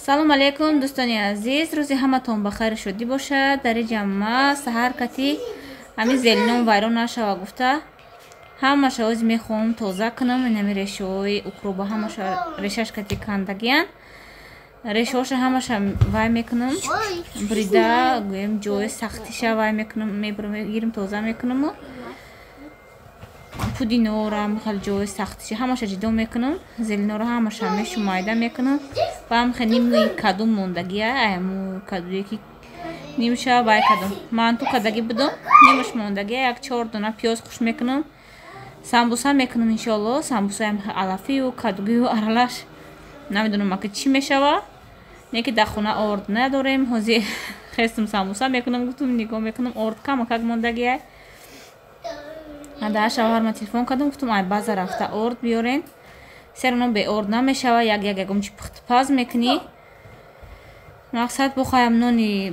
Салом алейкум, дӯстони азиз. Рӯзи ҳаматон ба хайру шодӣ бошад. Дар инҷа ма саҳар кати ҳамин зелином вайрон нашава гуфта ҳамаша ози мехоҳам тоза кунам. Инами решаҳои укроба ҳамаша решаш кати кандагиян. Решаҳоша ҳамаша вай мекунам, бурида гӯем ҷои сахтиша вай мекунам, мегирим тоза мекунаму пудинора хеле ҷои сахтиша ҳамаша ҷидо мекунам, зелинора ҳамаша мешу майда мекунам. Ва ҳам ними каду мондагия, айму кадуе ки нимша вай кадум манту кадаги будум, нимаш мондагия. Як чор дона пиёз хуш мекунам, самбуса мекунам иншоалло. Самбусаям алафию кадугию аралаш намедонам аки чӣ мешава, не ки дар хона орд надорем. Ҳозир хестум самбуса мекунам, гуфтум нигоҳ мекунам орд камакак мондагия. Дар шавҳарма телефон кардам, гуфтум ай база рафта орд биёрен, серано беорд намешава, як як ягом чи пухтупаз мекунӣ. Мақсад бухоям нони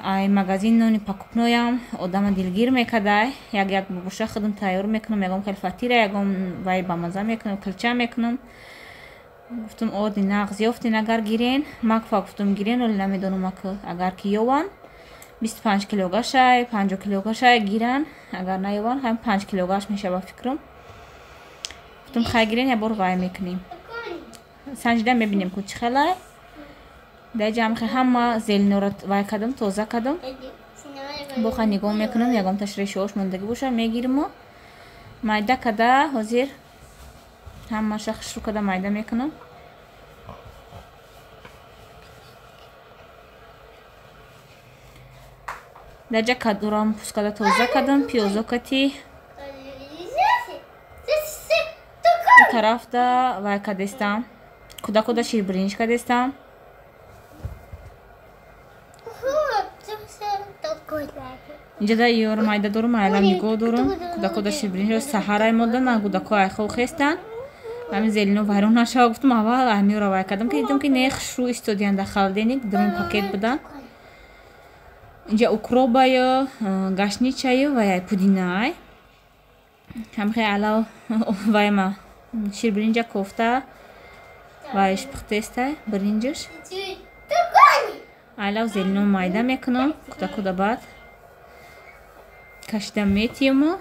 ай магазин, нони покупноям одама дилгир мекардай. Як як бубуша худам тайёр мекунам, ягом хел фатира, ягом вай бамаза мекунам, килча мекунам. Гуфтум орди нағз ёфтен агар гирен, макфа гуфтум гирен, оли намедонам агар ки ёван 25 килогашай, 50 килогашай гиран, агар наёван ҳам 5 килогаш мешава фикрам. Гуфтум хай гирен, як бор вай мекунем, санҷида мебинем ку чӣ хелай. Дар ҷамъ ҳама зелинора вай кардам, тоза кардам. Боха нигоҳ мекунам, ягомташ решаҳош мондагӣ боша мегириму майда када. Ҳозир ҳамаша хушрӯ када майда мекунам. Дар ҷа кадурам пӯст када тоза кардам, пиёзо кати тарафда вай кадестам, кӯдакода ширбиринҷ кадестам. Инҷа ёр майда дорум, айлам нигоҳ дорум. Кӯдакода ширбиринҷ саҳарай модан, ман кӯдако айхов хестан. Ҳамин зелино вайрон нашава гуфтум, аввал ҳамиёро вай кардам, ки дидам ки не хушрӯ истодиян дар холодильник, дарун пакет будан. Инҷа укробаю, гашничаю ва пудинай. Ҳамхе алав вайма ширбиринҷа кофта вайш пухтестай биринҷаш. Алав зелино майда мекунам, кӯдакода баъд кашида метиему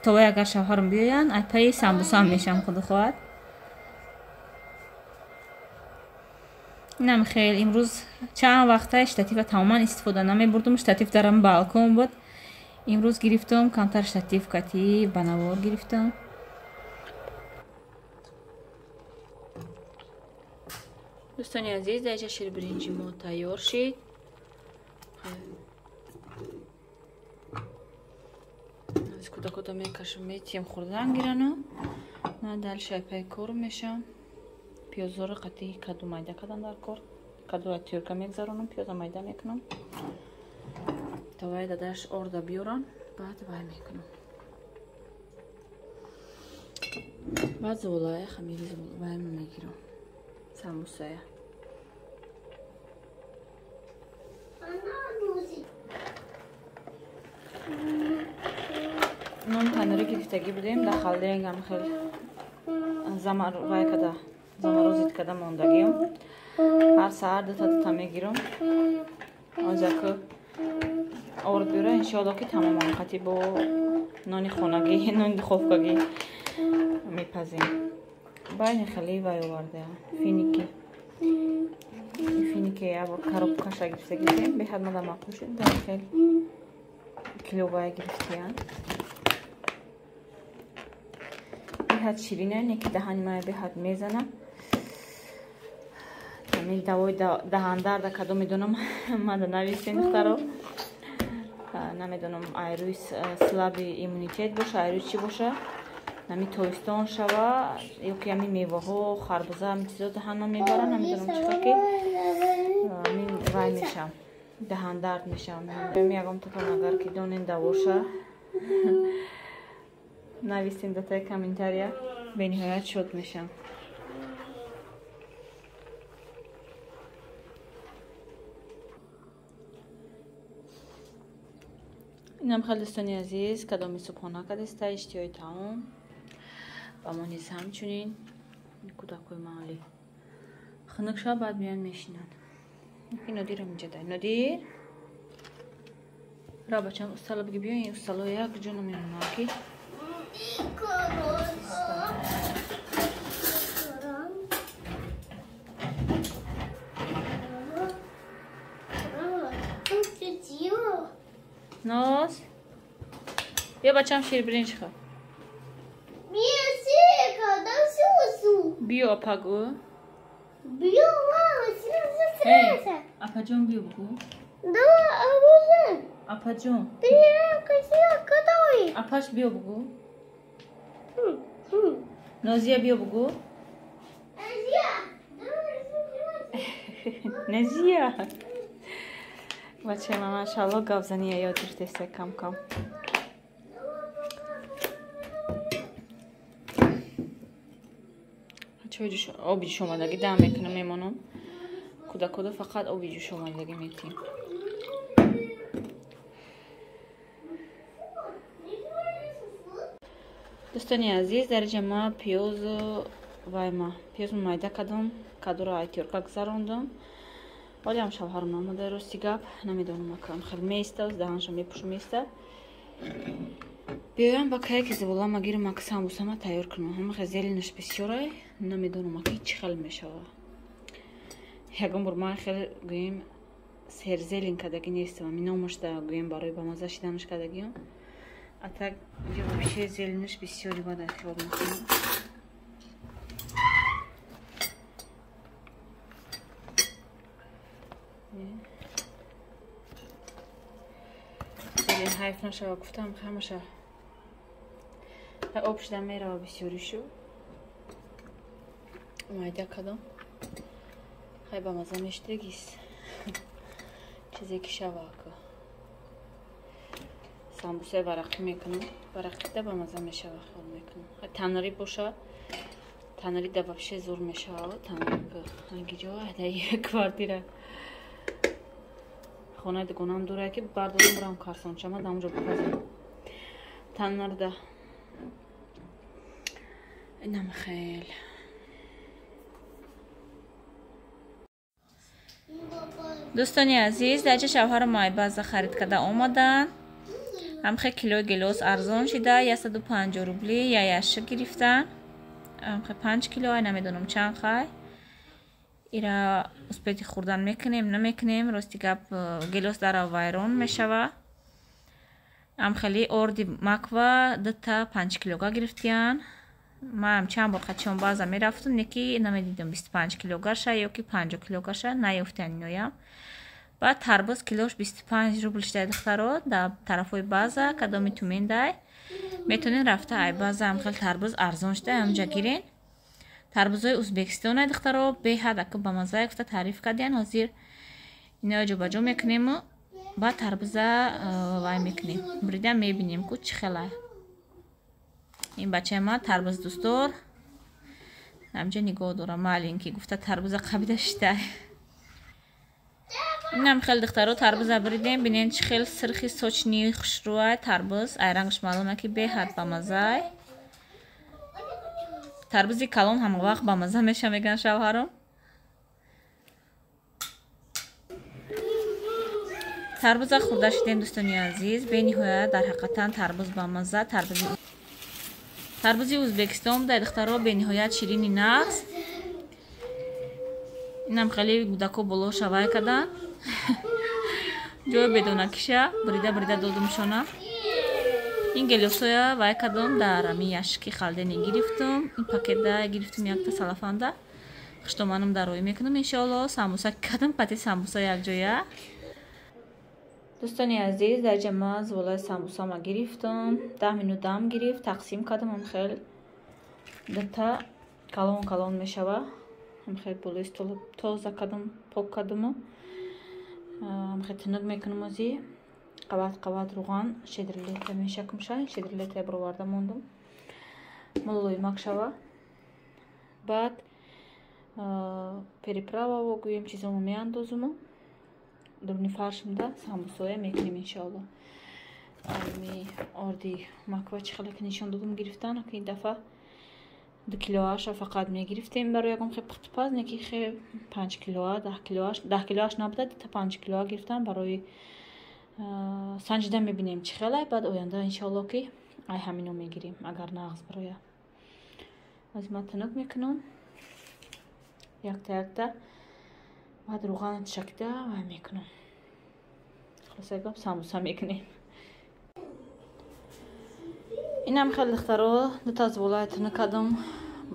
то вай агар шавҳарам биёянд, ай пайи самбусаам мешам худо хоҳад. Инам хел имрӯз чанд вақта штатива тамоман истифода намебурдум, штатив дарам балкон буд. Имрӯз гирифтам камтар штатив кати ба навор гирифтам. Дӯстони азиз, дар инҷа ширбиринҷи мо тайёр шид. Кӯдакода мекашам, метием хӯрдан гирану ман дальше айпай кор мешам. Пиёзоро қатъи каду майда кардам дар кор. Кадуро тюрка мегзаронам, пиёза майда мекунам. То вай дадаш орда биёран, баъд вай мекунам. Баъд золая хамири вай мегирам. Самбусая. Нон танӯрӣ гирифтагӣ будем, дар холодильникам хел замар вай када заморозит када мондагиам. Ҳар саҳар дута дута мегирам. Озаку орд биёра, иншоалло ки тамоман қатӣ бо нони хонагӣ, нони духовкагӣ мепазем. Байни хеле вай овардаям финики. Финики як бор коробкаша гирифта гирифтем, беҳад мада маъқул шуд, дар хел киловая гирифтиян. Беҳад ширина, не ки даҳани мая беҳад мезана. Ҳамин давои даҳандарда кадом медонам, мада нависен духтаро. Намедонам айрӯи слаби иммунитет боша, айрӯи чӣ боша. Ҳамин тобистон шава ё ки ҳамин меваҳо, харбуза, ҳамин чизо даҳанма мебаранд, намедонам чӣ хел ки ҳамин вай мешам, даҳандард мешам. Ягом татон агар ки донен давоша нависем дар таи комментария, бениҳоят шод мешам. Инам хел дӯстони азиз, кадоми субҳона кадеста, иштиҳои таом ва мо низ ҳамчунин кӯдакҳои маҳаллӣ Хунук шава, баъд меян мешинанд. Ин Нодирам инҷа дай. Нодир? Ра бачам устала биги биё, ин устало як ҷо намемонад ки. Ноз. Биё бачам ширбиринҷ хӯр. Биё апа гӯ. Апаҷон биё бугӯ. Апаҷон. Апаш биё бугӯ. Нозия биё бугӯ. Назия. Бачаи ман машаалло гапзания ёд гирифтеста кам-кам. Оби ҷӯшомадагӣ дам мекунам, мемонам. Кӯдакода фақат оби ҷӯшомадагӣ метиҳем. Дӯстони азиз, дар инҷа ма пиёзу вайма пиёзу майда кардам, кадуро айтёрка гузарондам. Ҳолиам шавҳарам наомада, рости гап намедонам акам хел меиста, даҳаншам мепӯшу меиста. Биёям ба кае ки зиболама гирам, ака самбусама тайёр кунам. Ҳама хел зеленаш бисёрай, намедонам аки чӣ хел мешава. Ягон бор ман хел гӯем серзелен кардагӣ нестам, ами номашда гӯем барои ба маза шиданаш кардагиам. А так инҷа вообще зеленаш бисёри бад хиёл мекунам. Зелен ҳайф нашава, гуфтам ҳамаша об шуда мерава бисёришу. Майда кардам. Хай ба маза мешудагист. Чизе ки шава ака. Самбусаи варақӣ мекунам. Варақида ба маза мешава, хиёл мекунам. Танари боша, танари да вообще зур мешава. Танари ангиҷо дар квартира. Хонаи дугонаам дурае ки бардорам бурам карсончама дар онҷо бипазам. Танарда. Инам хел. Дӯстони азиз, дар ҷа шавҳарам майбаза харид карда омаданд. Ҳамхе килои гелос арзон шида, 150 рубли, я яшик гирифтан. Ҳамхе 5 кило, ай намедонам чанд хай. Ира успети хӯрдан мекунем, намекунем, рости гап гелос дара вайрон мешава. Ҳамхели орди маква 2 5 килога гирифтиян. Ман чанд бор қачон баъза мерафтум, неки намедидам 25 килогаша ё ки 50 килогаша наёфтиян иноям. Баъд тарбуз килош 25 рубл шуда духтаро дар тарафҳои база кадоми тумендай метонен рафта ай база ҳам хел тарбуз арзон шуда ҳамҷа гирен. Тарбузои Ӯзбекистон ай духтаро беҳад ака ба мазза гуфта таъриф кардиян. Ҳозир иноя ҷобаҷо мекунему баъд тарбуза вай мекунем, бурида мебинем ку чӣ хела. Ин бачаи ман тарбуз дӯстдор, ҳамҷа нигоҳ дора маленький гуфта тарбуза қабида шидай. Инам хел духтаро тарбуза буридем, бинен чӣ хел сирхи сочни хушрӯай тарбуз, ай рангаш маълума ки беҳад бамаззай. Тарбузи калон ҳама вақт бамазза меша меган шавҳаром. Тарбуза хӯрда шидем дӯстони азиз, бениҳоят дар ҳақиқатан тарбуз бамазза. Тарбузи Ӯзбекистон буда духтаро бениҳоят ширини нағз. Инам хеле кӯдако боло шавай кардан. Ҷои бедонакиша бурида бурида додумшона. Ин гелосоя вай кардам дар ами яшки халдени гирифтум. Ин пакетда гирифтум якта салафанда. Хуштоманам дароӣ мекунам иншоалло. Самбуса кардам пати самбуса якҷоя. Дӯстони азиз, дар ҷа ман зуволаи самбусама гирифтум. 10 минут дам гирифт, тақсим кардам ам хел дута калон калон мешава. Ам хел болои стол тоза кардам, пок кардаму. Ам хел тунук мекунам ози. Қават қават руған шедрилета мешакумша, шедрилета бироварда мондум. Мулоимак шава. Баъд переправаво гӯем чизомо меандозуму. Дуруни фаршмда самбусоя мекунем иншоалло. Ами орди маква чӣ хеле ки нишон додум гирифтан, ки ин дафъа 2 килоаша фақат мегирифтем барои ягон хе пухтупаз, не ки хе 5 килоа, 10 килоаш, 10 килоаш набуда, та 5 килоа гирифтам барои санҷида мебинем чӣ хелай, баъд оянда иншоалло ки ай ҳамино мегирем, агар нағз бароя. Аз ман тунук мекунам якта якта, баъд рӯған шакида вай мекунам. Хулоса гап самбуса мекунем. Инам хеле духтаро дута зволай тунук кардам,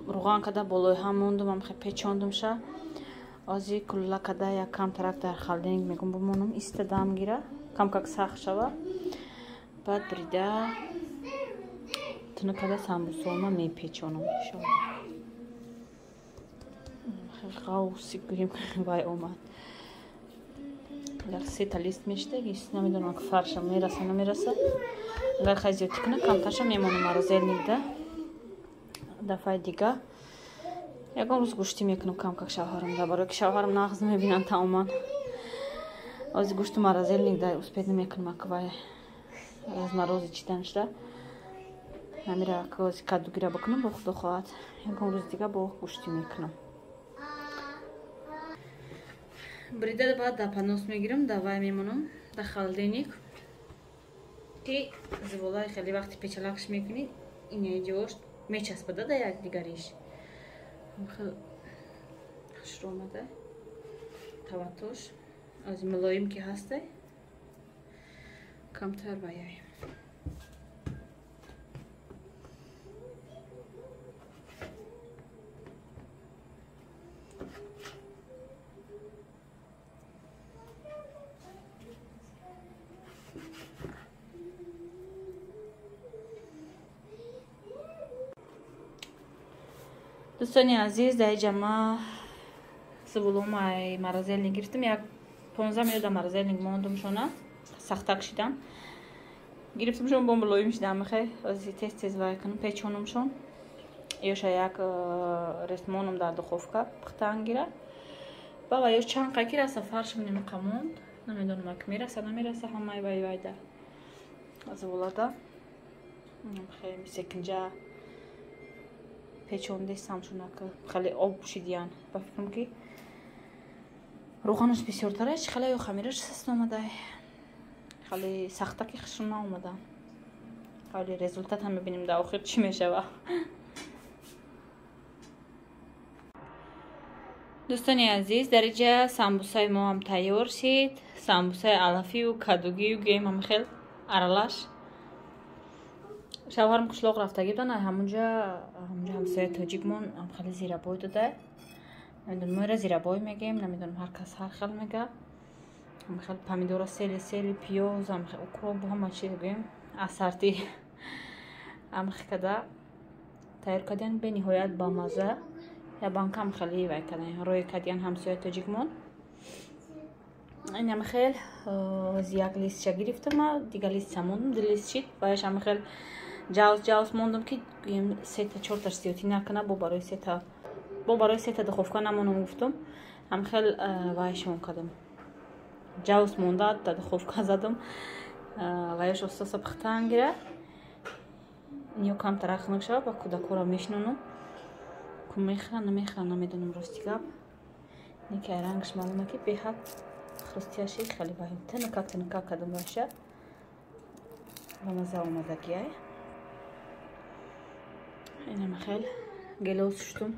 рӯған када болои ҳам мондум, ам хеле печондумша. Ози кулла када як кам тараф дар холодильник мегум бимонам, иста дам гира, кам как сахт шава. Баъд брида тунук када самбусома мепечонам иншоалло. Ғавси гӯем вай омад. Як сета лист мешта, намедонам ки фарша мераса намераса. Агар хай зиёдтӣ кунам, камтарша мемонам морозильникда. Дафъаи дига ягон рӯз гӯштӣ мекунам кам как шавҳарам да, барои ки шавҳарам нағз намебинанд тамоман. Ози гӯшту морозильникда успеть намекунам, ак вай разморози чиданашда. Намира ак ози кадугира бикунам, бо худо хоҳад. Ягон рӯз дига бо гӯштӣ мекунам. Брида баъд да панос мегирам, да вай мемонам, да холодильник. Ки зиволай хеле вақти печалакш мекунӣ, ине ҷош мечаспада да якдигариш. Хеле хушро омада. Таваттош аз мулоим ки ҳасте, камтар ваяй. Дӯстони азиз, дар инҷа ма зуволомаи морозильник гирифтам. Як 15 минут дар морозильник мондумшона, сахтак шидам. Гирифтамшон, бо мулоим шидам, мехе ози тез тез вай кунам, печонумшон. Ёша як ресмонум дар духовка пухтан гира. Баба ё чанд қай ки раса фаршам немиқа монд. Намедонам ак мераса, намераса ҳамаи вай вайда. Зуволада. Хе секинҷа печондесам шунака хеле об шидиян. Ба фикрам ки рӯғанаш бисёртара, чи хеле ё хамираш саст омадай. Хеле сахтаки хушрӯ наомада. Хеле результат ҳам мебинем дар охир чӣ мешава. Дӯстони азиз, дар инҷа самбусаи мо ҳам тайёр шид. Самбусаи алафию кадугию гӯем ҳам хел аралаш. Шавҳарам қишлоқ рафтагӣ будан, ҳамунҷа ҳамсояи тоҷикмон хеле зирабой дода. Намедонам, мо ира зирабой мегӯем, намедонам ҳар кас ҳар хел мега. Хел помидора сели сели, пиёз, укроп, ҳама чи гӯем, ассорти амхи када тайёр кардиян, бениҳоят бамаза. Я банкам хеле вай кардиян, рӯй кардиян ҳамсояи тоҷикмон. Инам хел як листча гирифтам, дигар листча мондум, ду лист шид, ваяш ам хел ҷавз ҷавз мондум ки сета чорташ зиёдтӣ накуна, бо барои сета духовка намонам гуфтум. Ам хел вайшон кардам, ҷавз монда да духовка задум, ваяш остоса пухтан гира. Ниё камтара хунук шава, ба кӯдакҳоро мешинонам. Ку мехӯрам, намехӯрам, намедонам рости гап. Не ки рангаш маълума ки беҳад хрустящий, хеле вай тунука тунука кардам вайша. Ба маза омадагиай. Инам хел гелос шуштум.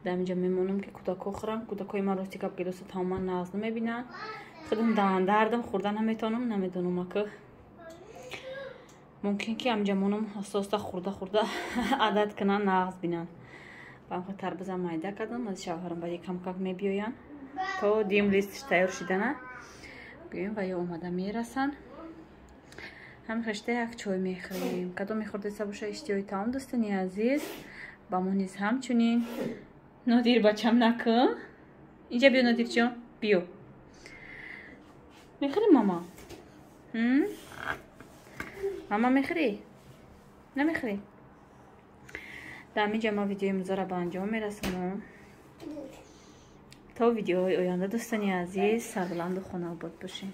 Дар инҷа мемонам ки кӯдакҳо хӯранд. Кӯдакҳои ман рости гап гелоса тамоман нағз намебинанд. Худам дардам хӯрда наметавонам, намедонам ака. Мумкин ки ҳаминҷа монам оста оста хӯрда хӯрда адат кунанд, нағз бинанд. Ба ҳамхел тарбузам майда кардам, аз шавҳарам баъди камкак мебиёянд. То дим листш тайёр шидана гӯем ва ё омада мерасанд. Ҳамин хешта як чой мехӯрем. Кадом мехӯрдеса боша иштиҳои таом, дӯстони азиз, ба мо низ ҳамчунин. Нодир бачам накун. Инҷа биё Нодирҷон, биё. Мехӯрӣ мама? Мама мехӯрӣ? Намехӯрӣ? Дар ҳамин ҷо ма видеои имрӯзаро ба анҷом мерасонам. То видеоҳои оянда дӯстони азиз, сарбаланду хонаобод бошед.